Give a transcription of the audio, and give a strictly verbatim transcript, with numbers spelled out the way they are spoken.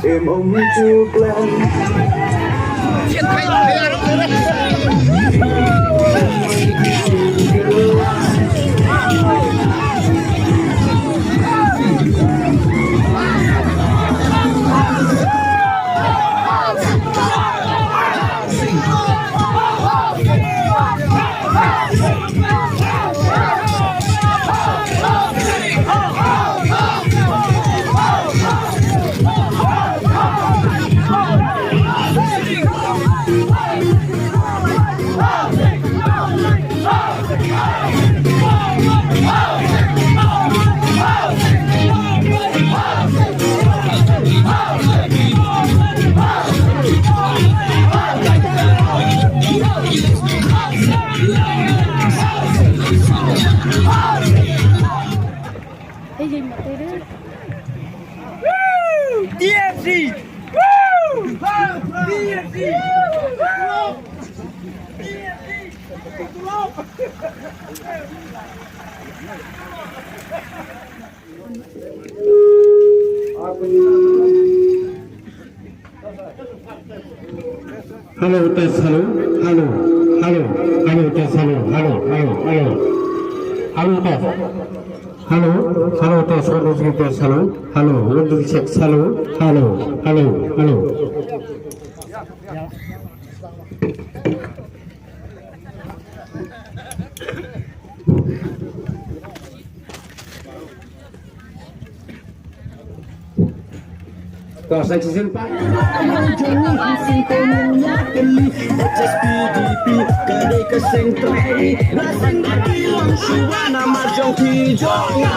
Em ôm chu klen. Woo! D F D! Woo! D F D! Woo! D F D! Hello, test, hello, hello, hello, hello, test, hello, hello, hello, hello. Hello, test. Hello, hello, test, one, two, three, test, hello, hello, one, two, three, check, hello, hello, hello, hello. Ka sa shisien pat. H S P D P ka dei ka seng trai. La seng ka dei long shuwa namar jong ki jong nga.